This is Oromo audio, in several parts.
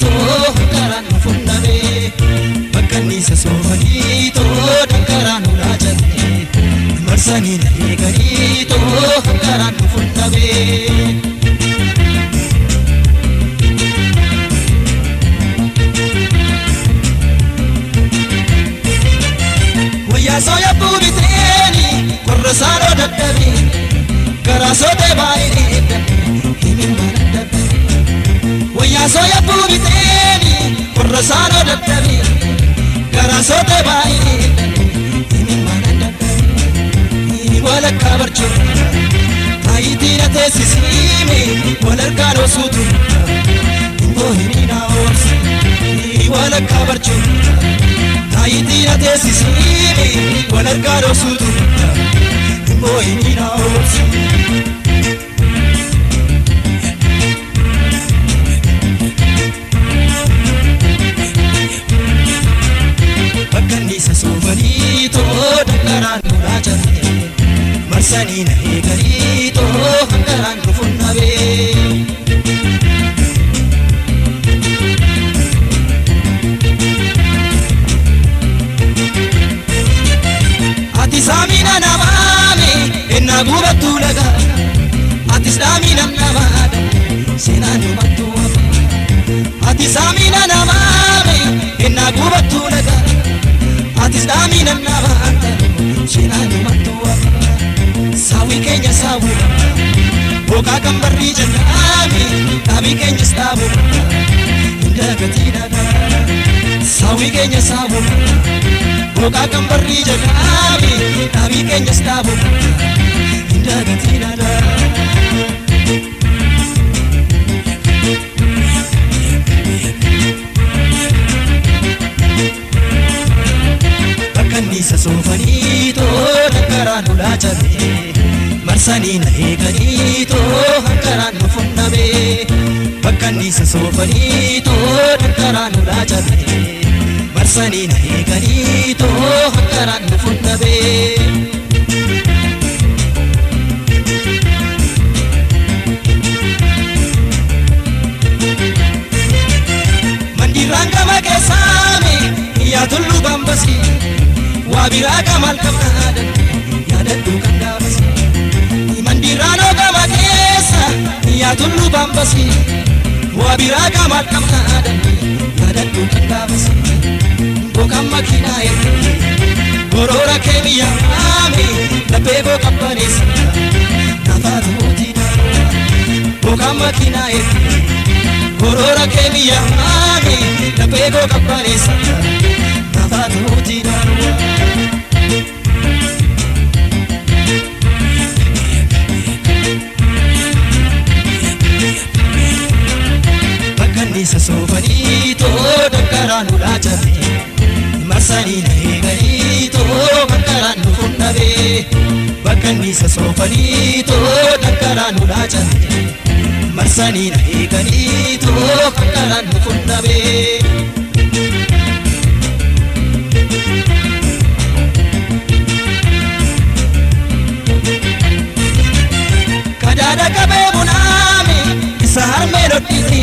soofaniitoo karaan nu funnamee bakka anniisa soofaniitoo dankaraan nu laacamee marsanii na eeganiitoo karaan nu funnamee. Wayyaa sooya buubiteeni warra saanoo dadhabee garaa sootee baay'ee himin baana dadhabee. Wayyaa sooya buubiteeni warra saanoo dadhabee garaa sootee baay'ee himin baana dadhabee. Walakkaa barjoo taayitii na teessisiime walarkaan osuutu imboo himina oobsi. Walakkaa barjoo taayitii na teessisiime walarkaan osuutu imboo himina oobsi. Bakka anniisa soofaniitoo dankaraan nu laacamee marsanii na eeganiitoo hankaraan nu funnamee. Ati saamina namaame ennaa gubattuu lagaa ati saamina namaadha seenaan dhumattuu hafa. Ati saamina namaame ennaa gubattuu lagaa ati saamina namaadha seenaan dhumattuu hafa. Saawwi keenya saawwi bookaa kan barrii jennaame dhaabii keenyas dhaabu hin dagatii dhagaa. Saawwi keenya saawwi bookaa kan barrii jennaame dhaabii keenyas dhaabu hin dagatii dhagaa. Bakka anniisa soofaniitoo dankaraan nu laacamee marsanii na eeganiitoo hankaraan nu funnamee. Bakka anniisa soofaniitoo dankaraan nu laacamee marsanii na eeganiitoo hankaraan nu funnamee. Mandiraan gama keessaame yaa tulluu bambasii waa biraa gamal qabnaadan yaadadhu kan gaafasi. Mandiraan gama keessa yaa tulluu bambasii waa biraa gamal qabnaadan yaadadhu kan gaafasi. Bookaan makiinaa ergee boroora keemiyyaa maame laphee koo qabbaneessa nafaatu mootii naannoo. Bookaan makiinaa ergee boroora keemiyyaa maame laphee koo qabbaneessa nafaatu mootii naannoo. Bakka anniisa soofaniitoo dankaraan nu laacamee marsanii na eeganiitoo hankaraan nu funnamee. Bakka anniisa soofaniitoo dankaraan nu laacamee marsanii na eeganiitoo hankaraan nu funnamee. Kadaada qabee bunaame isa harmee dhodhiti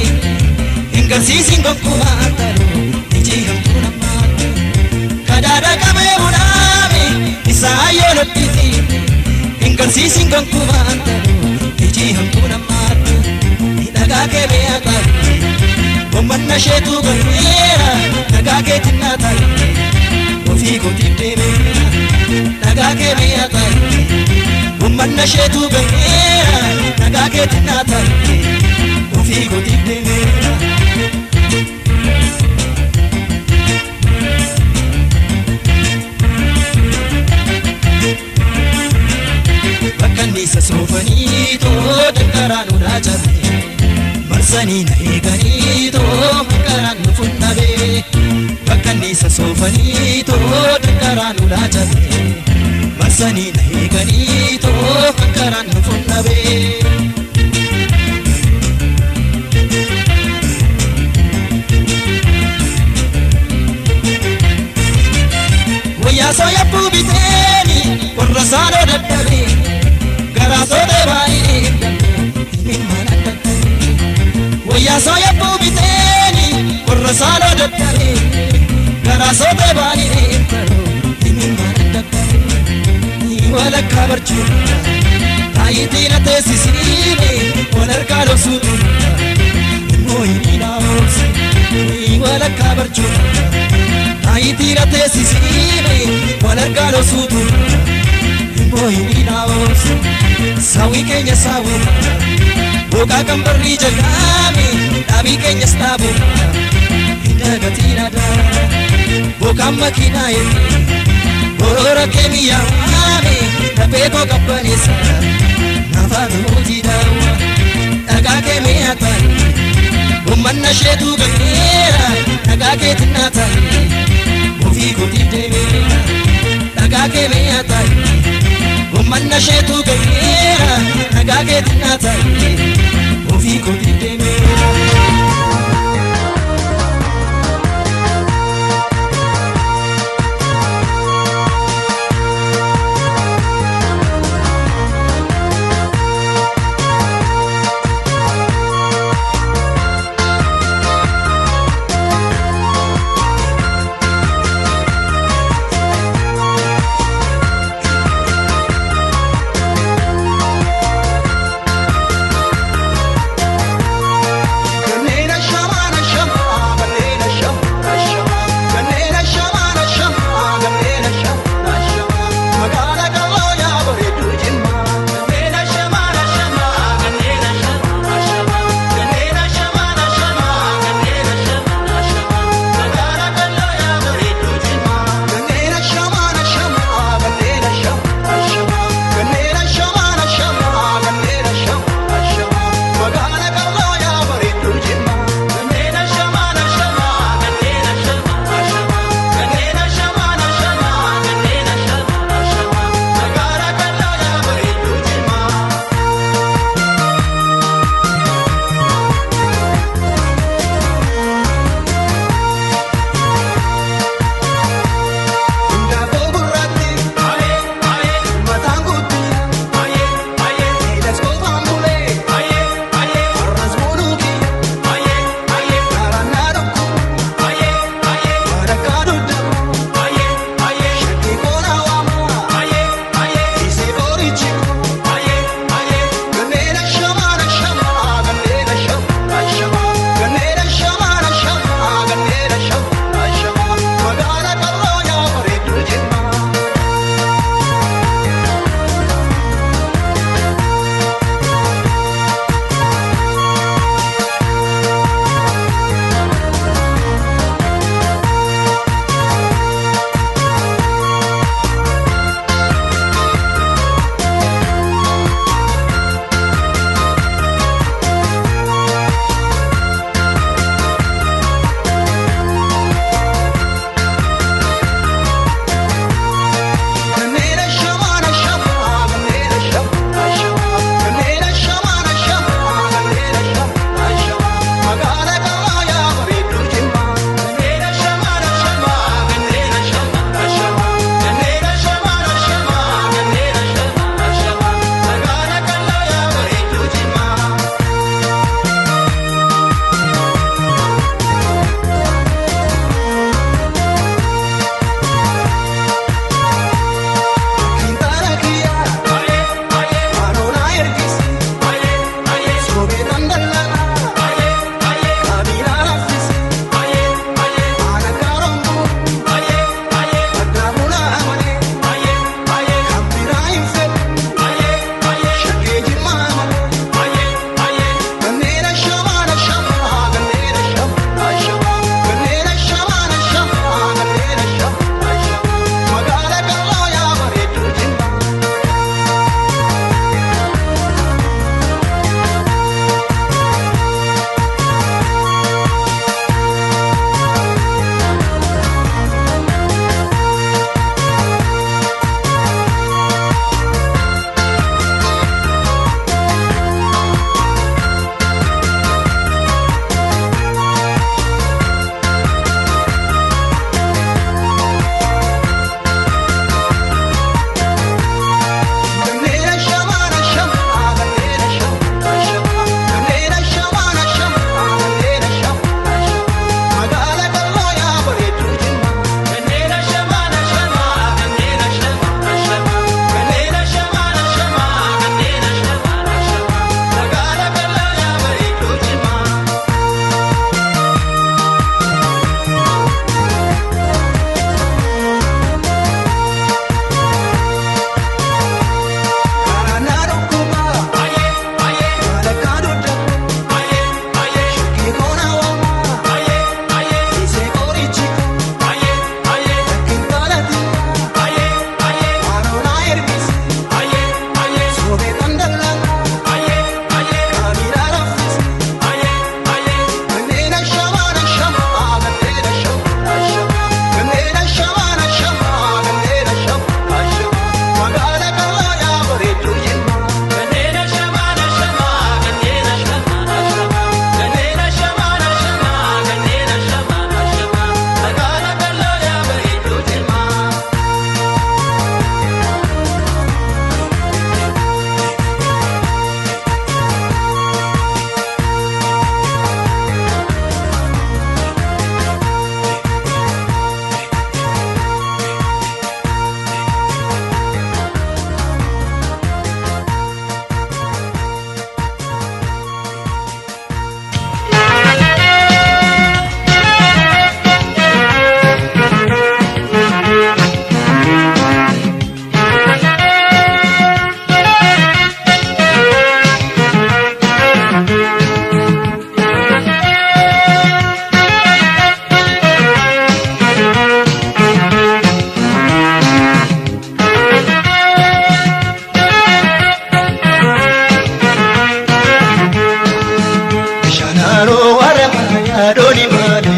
hin garsiisin gonkumaa taruu iji hamtuu namaatu. Kadaada qabee bunaame isa hayyoo dhodhiti hin garsiisin gonkumaa taruu iji hamtuu namaatu. Dhagaa kee mi'a taate bombanna isheetu galmeera dhagaa kee tinnaa taate ofii kootiif deemeera. Dhagaa kee mi'a taate bombanna isheetu galmeera dhagaa kee tinnaa taate ofii kootiif deemeera. Bakka anniisa soofaniitoo dankaraan nu laacamee marsanii na eeganiitoo hankaraan nu funnamee. Bakka anniisa soofaniitoo dankaraan nu laacamee marsanii na eeganiitoo hankaraan nu funnamee. Wayyaa sooya buubiteeni warra saanoo dadhabee garaa sootee baay'ee himin maana dadhabee. Wayyaa sooya buubiteeni Jaasota baanii inni mana walakkaa barchuudha taayitii na teessisiine wal harkaa dhoksuutu mooyinii naamsa walakkaa barchuudha taayitii na teessisiine wal harkaa dhoksuutu mooyinii naamsa saawwi keenya saawwi boqaa kan barrii jalqaame dhaabii keenyas dhaabu hin dagatiin aadaa boqaan makiinaa eegee borora keemiyaame lafee koo qabbaneessa nafaatu hojii daawwa dhagaa kee mi'a ta'e uummanna isheetu gaheera dhagaa keetiin naa ta'e ofii kootiif deemeera dhagaa kee mi'a ta'e uummanna isheetu gaheera dhagaa keetiin naa ta'e ofii kootiif deemeera.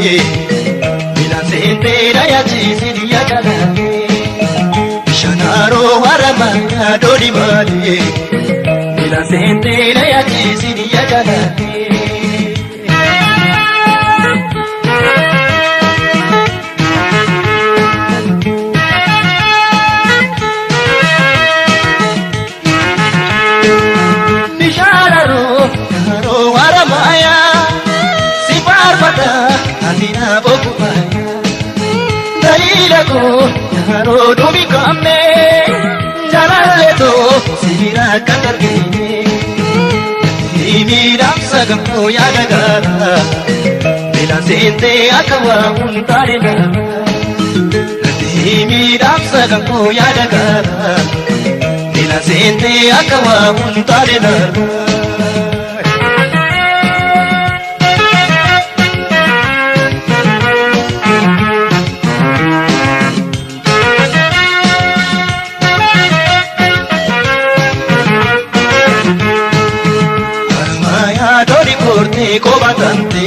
malee milaan seentee na yaachisini yaa jaalallee bishaanaroo haramaa dooni malee milaan seentee na yaachisini yaa jaalallee. Yeroo dubi kaame jaalalleeto sibira kan argine himiidhaamsa gamoo yaada gaara milaan seentee akka waa hundaane gaara himiidhaamsa gamoo yaada gaara milaan seentee akka waa hundaane gaara. Kobatante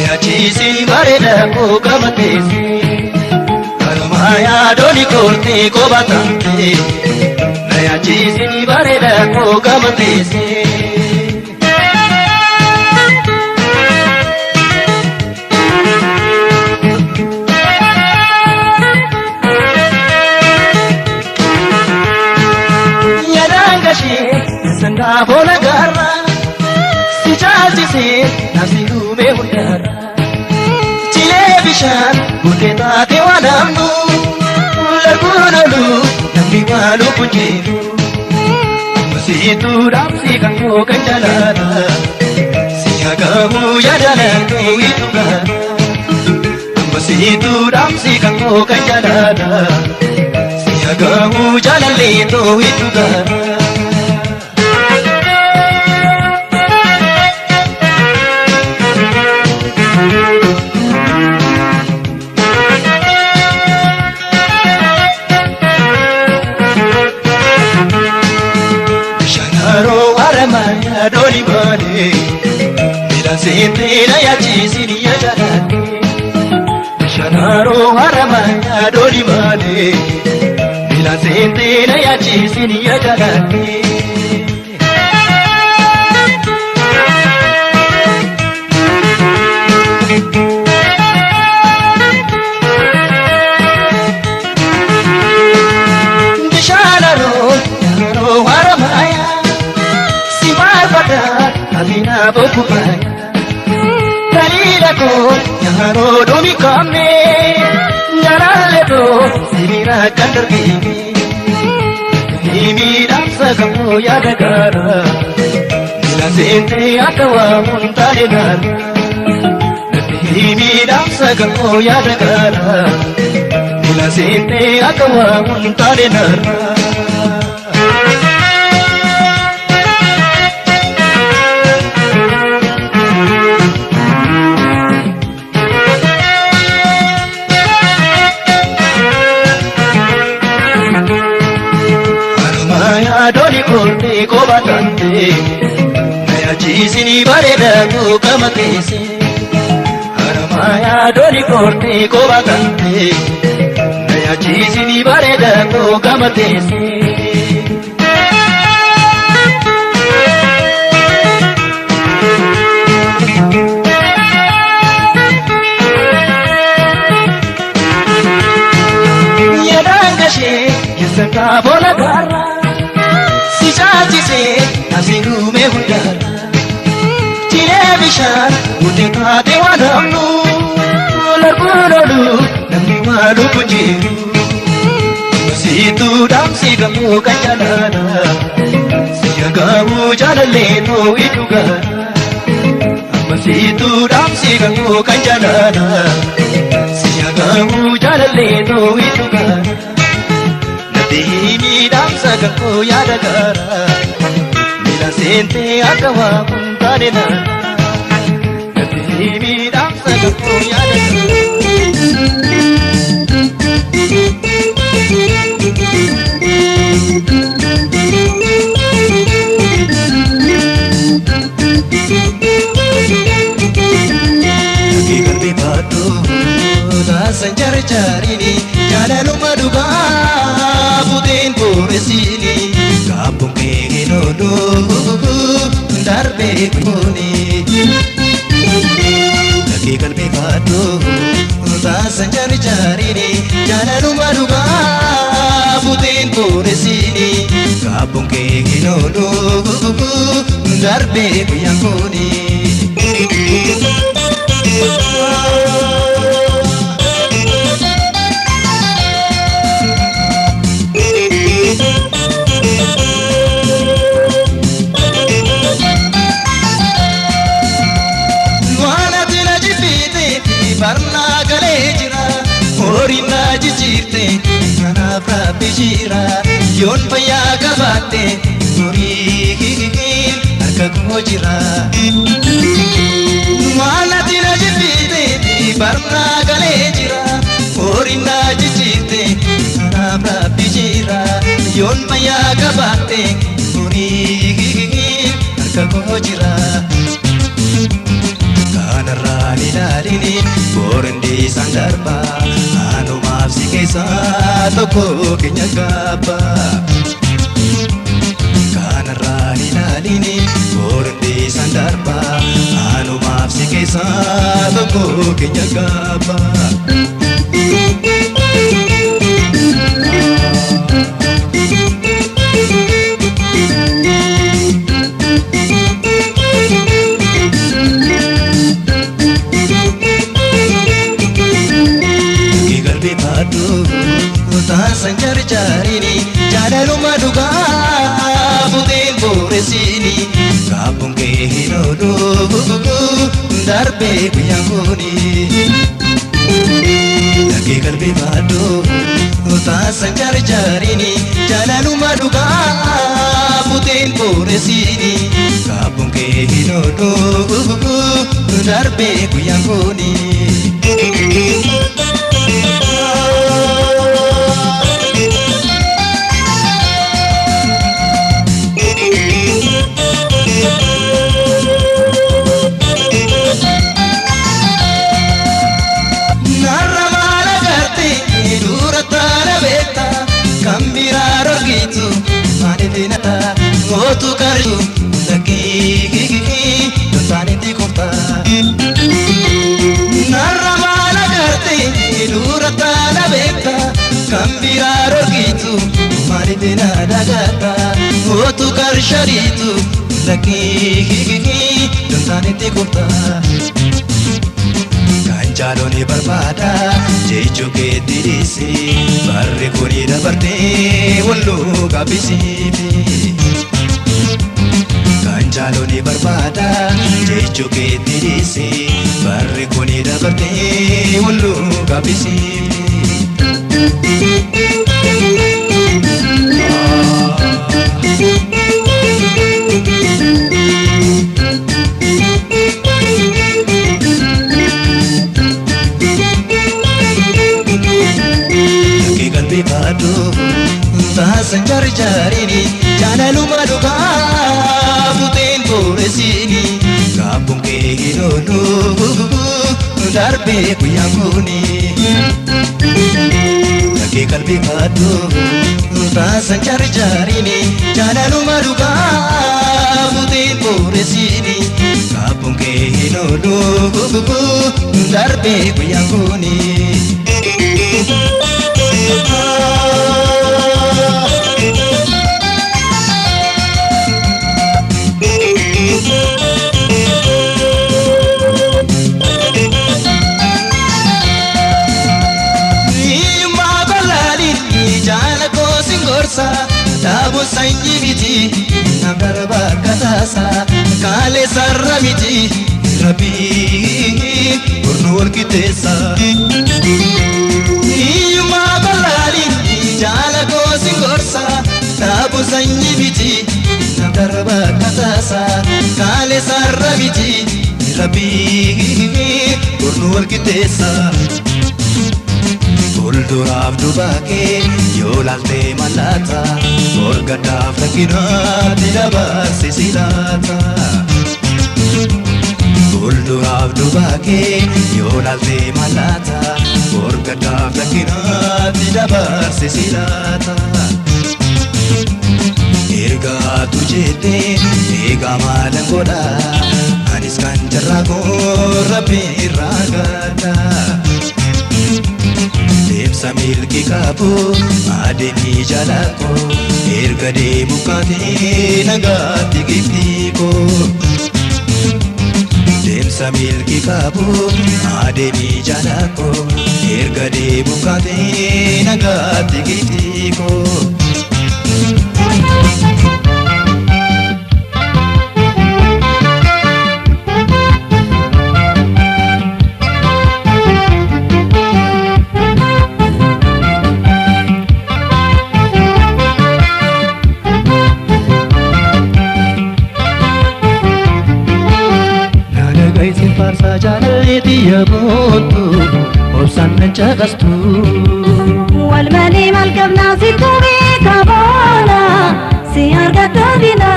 yaachisi bareeda koo gabateesi harmaayaa dooni kortee kobatante yaachisi bareeda koo gabateesi. Yaadaan gashee sangaa boola gaara. Caalchisee nafsi uumee hundaara. Cilee bishaan buutee taate waan hamnu larguun oolu namni waan lubbuun jiru. Musiituu dhaamsi kan koo kan jaalala si hagamu yaadala itu gaara. Musiituu dhaamsi kan koo kan jaalala si hagamu jaalallee itu gaara. Dooni malee milaan seentee na yaachisini yaa jaalallee bishaanaroo haramaa dooni malee milaan seentee na yaachisini yaa jaalallee. Bishaanaroo yeroo haramaa. Amina bokubaya Dalila ko nyaro domi kamne nyaralle to sibira kan dargine Himi damsa gamo yaada gara Mila sente akka waa hundaane gara Himi damsa gamo yaada gara Mila sente akka waa hundaane gara. Dooni kortee kobatante yaachisini bareeda koo gamateesse harmaayaa dooni kortee kobatante yaachisini bareeda koo gamateesse. Yaadaan gashee keessan boola gaara. Caalchisee nafsi uumee hundaara. Cilee bishaan buutee taate waan hamnu larguun oolu namni waan lubbuun jiru. Musiituu dhaamsi gamoo kan jaalala si hagamu jaalallee too'i dhugaara. Musiituu dhaamsi gamoo kan jaalala si hagamu jaalallee too'i dhugaara. Himiidhaamsa gamoo yaada gaara milaan seentee akka waa hundaane naara. Himiidhaamsa gamoo yaada gaara. Taasan jarjarini jaalaluma dhugaa buteen booressini gaabbuun kee hin oolu darbee kuni. Dhagee qalbeeffadhu taasan jarjarini jaalaluma dhugaa buteen booressini gaabbuun kee hin oolu darbee guyyaan kuni. Barnaa galee jira horii na jijjiirte kanaaf rabbi jira yoon fayyaa qabaatte horii harka koo jira. Waan ati na jibbite barnaa galee jira horii na jijjiirte kanaaf rabbi jira yoon fayyaa qabaatte horii harka koo jira. Kanarraan ilaalini boorandi isaan darba anumaaf si keessaa tokko keenya gaabba. Kanarraan ilaalini boorandi isaan darba anumaaf si keessaa tokko keenya gaabba. Taasan jarjarini jaalaluma dhugaa buteen booressini gaabbuun kee hin oolu darbee guyyaan kuni. Dhagee qalbeeffadhu taasan jarjarini jaalaluma dhugaa buteen booressini gaabbuun kee hin oolu darbee guyyaan kuni. Mootu karshu lakkii dontaanitti kofta. Narra maala garte dura taala beekta kan biraa rogitu maalitti na dagatta. Mootu karshariitu lakkii dontaanitti kofta. Kan jaaloni barbaada jechuu keetti dhiisi barri kuni dabartee walloo gabbisiifi. Kan jaaloni barbaada jechuu keetti dhiisi barri kuni dabartee walloo gabbisiifi. Taasan jarjarini jaalaluma dhugaa buteen booressini gaabbuun kee hin oolu darbee guyyaan kuni. Dhagee qalbeeffadhu taasan jarjarini jaalaluma dhugaa buteen booressini gaabbuun kee hin oolu darbee guyyaan kuni. Dhaabuun sanyii miti nam darba akka taasaa kaalee sarara miti rabbii gurnu wal qixxeessa. Hiyyummaa bal'aaliin jaala goosin gorsa dhaabuun sanyii miti nam darba akka taasaa kaalee sarara miti rabbii gurnu wal qixxeessa. Fuulduraaf dubaakee yoo laaltee mallaata morgadaaf rakkinaatti dabarsisi laata. Fuulduraaf duuba kee yoo laalte mallaata Borgadaaf rakkinaatti dabarse si laata. Ergaatu jettee eegaa maalan godha anis kan jarraa koo rabbi irraa gadha. Deemsa milki qabu adeemii jala koo erga deemu kaatee nagaatti giftii koo. Deemsa milki qabu adeemii jala koo erga deemu kaatee nagaatti giftii koo. Naanagaisin faarsaa jaalalleetii yaabootu obsaan nan caqastu. Walmalee maal qabnaa situ beeka boona si argata dina.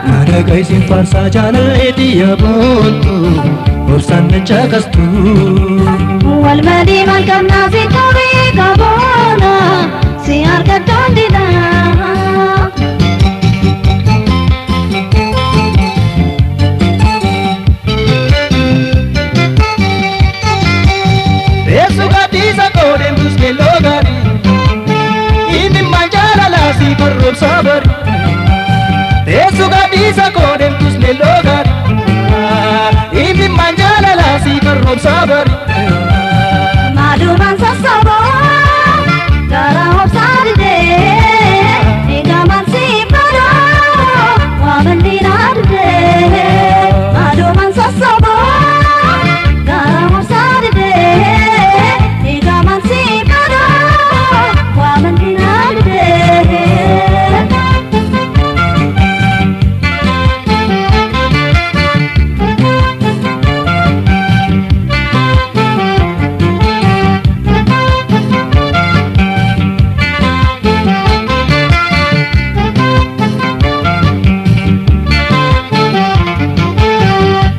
Naanagaisin faarsaa jaalalleetii yaabootu obsaan nan caqastu. Walmalee maal qabnaa situ beeka boona si argata dina. Teessu gaaddisa koo deemtus keelloo gaarii inni maal jaalalaa si farroomsaa bari. Teessu gaaddisa koo deemtus keelloo gaarii inni maal jaalalaa si farroomsaa bari. Maalumaan sassaaboo gara obsaa didee eegamaan si baroo waamalli naa didee. Maalumaan sassaaboo gara obsaa didee eegamaan si baroo waamalli naa didee.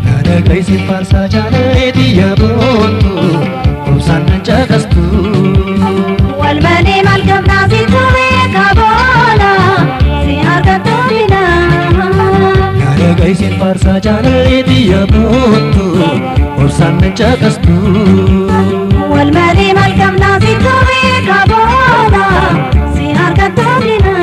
Naanagaisin faarsaa jaalalleetii yaabootu obsaan nan caqastu. Walmalee maal qabnaa situ beeka boona si argatu dina. Naanagaisin faarsaa jaalalleetii yaabootu obsaan nan caqastu. Walmalee maal qabnaa situ beeka boona si argatu dina.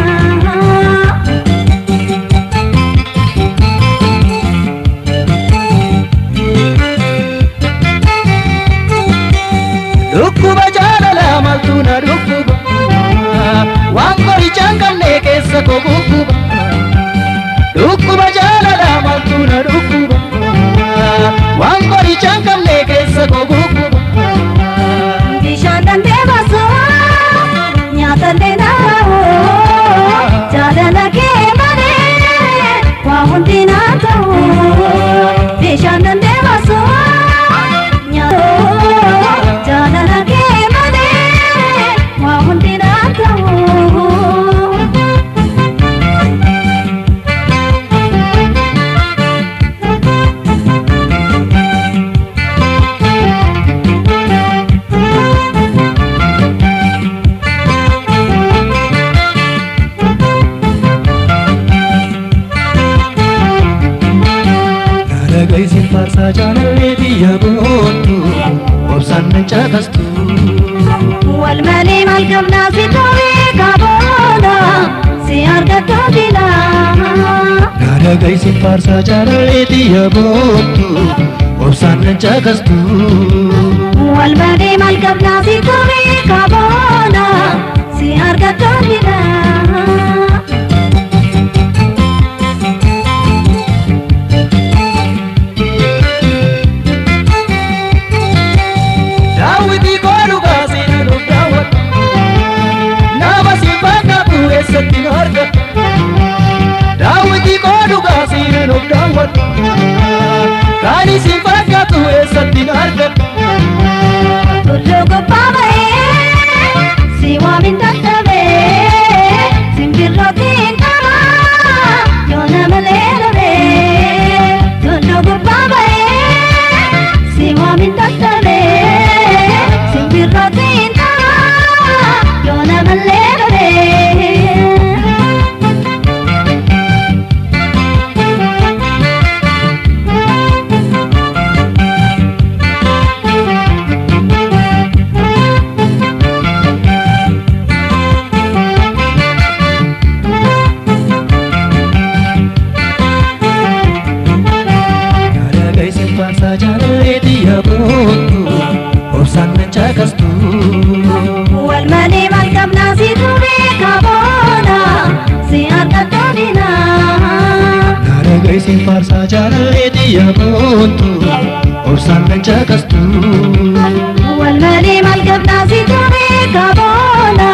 Dhukkuba jaalalaa maaltu na dhukkuba waan qorichaan qabne keessa koo gugguba. Dhukkuba jaalalaa maaltu na dhukkuba waan qorichaan qabne keessa koo gugguba. Bishaan dandee baasuu nyaata illee naa'u jaalala kee malee waa hundi naa ta'u. Bishaan dandee baasuu nyaata jaalala kee malee waa hundi naa ta'u. Naanagaisin faarsaa jaalalleetii yaabootu obsaan nan caqastu. Walmalee maal qabnaa situ beeka boona si argatu dina. Naanagaisin faarsaa jaalalleetii yaabootu obsaan nan caqastu. Walmalee maal qabnaa situ beeka boona si argatu dina. Daawwitii koo dhugaa seenaa nuuf daawwadhu nama si fakkaatu eessatti nu argattu. Daawwitii koo dhugaa seenaa nuuf daawwadhu kan si fakkaatu eessatti nu argattu. Tulluu gubbaa ba'ee si waamin dadhabee simbirrootiin taphaa yoo nama leelabee. Tulluu gubbaa ba'ee. caqastu. Wal malee maal qabnaa situ beeka boona si argaddoodina. Naaragaysiin faarsaa jaalallee xiyya boontu obsaan nan caqastu. Wal malee maal qabnaa situ beeka boona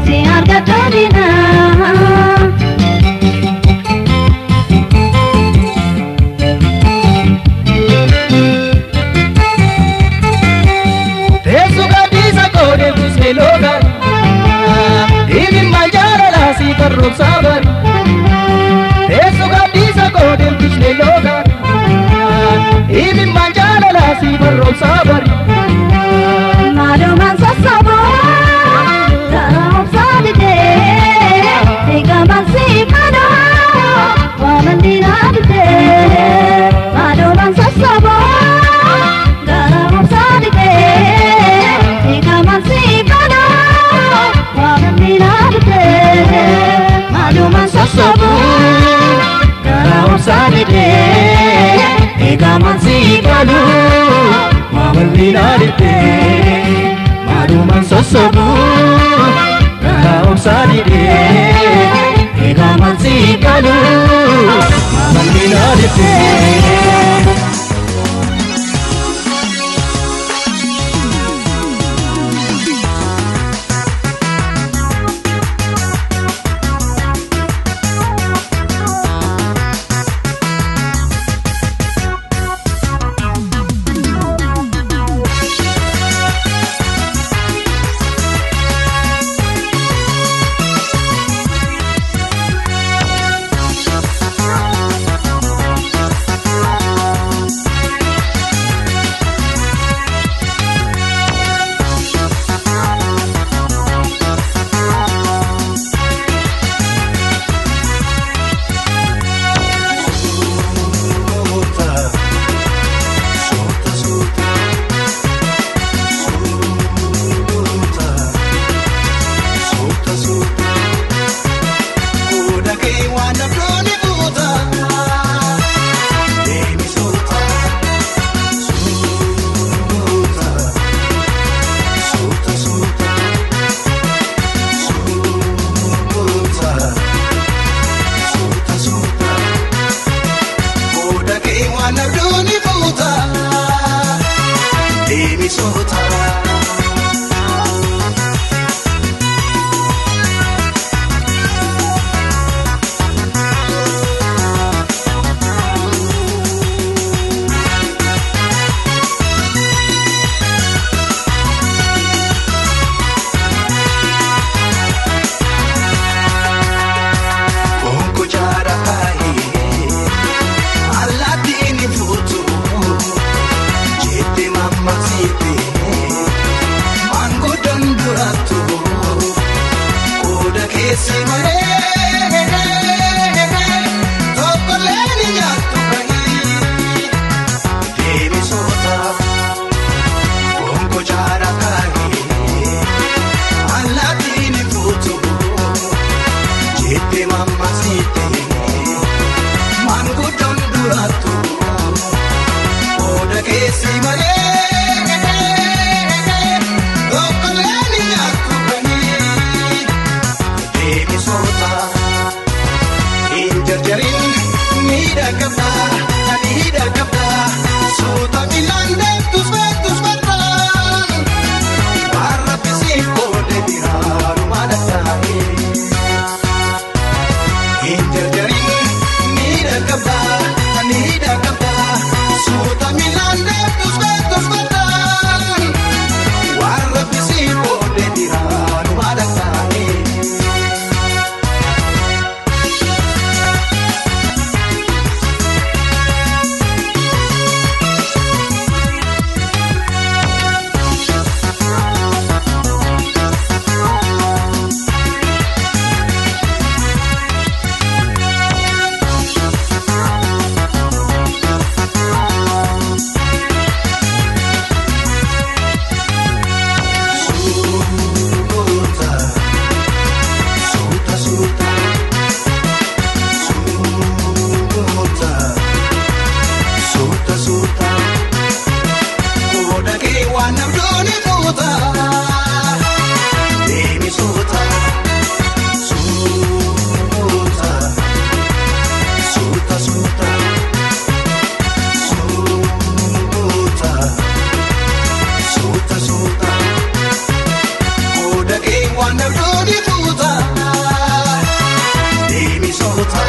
si argaddoodina. Teessoo gaaddisa koo deemtuslee looga Imimmaan jaalalaa si barroomsaa bari. Maalumaan sassaaboo karaa obsaa didee eegamaan si manoo waamanni naa didee. Maalumaan sassaaboo karaa obsaa didee eegamaan si manoo waamanni naa didee. Maalumaan sassaaboo karaa obsaa didee eegamaan si manoo waamanni naa didee. Maalumaan sassaaboo karaa obsaa didee eegamaan si manoo waamanni naa didee. Suuta suuta. Booda kee waan abduun suuta, deemi suuta, suuta, suuta suuta, suuta, suuta suuta. Qooda kee waan dhabduu fuuta, deemi suuta.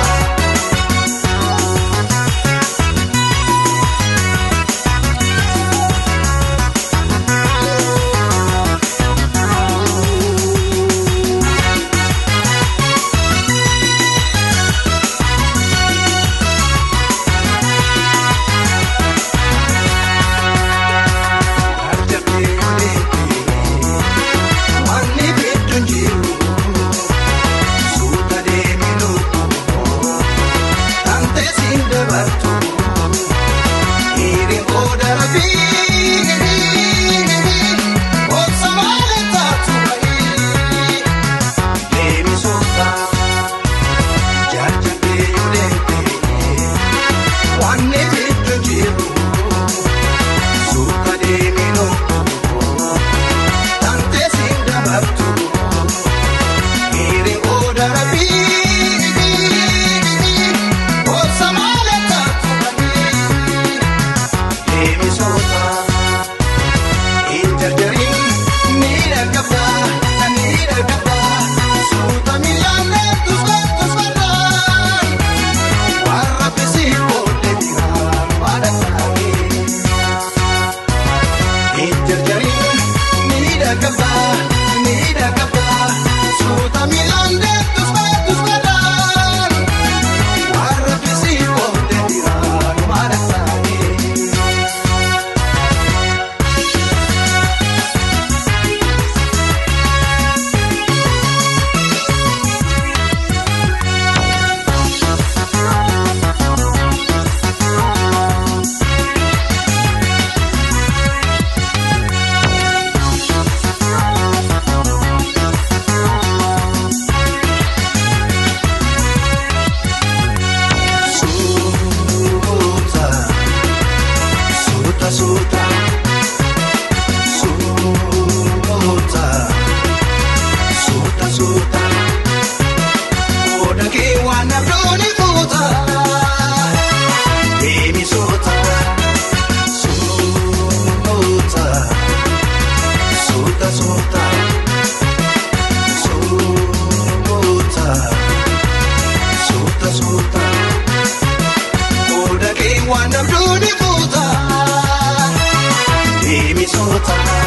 Suuta, suuta, suuta.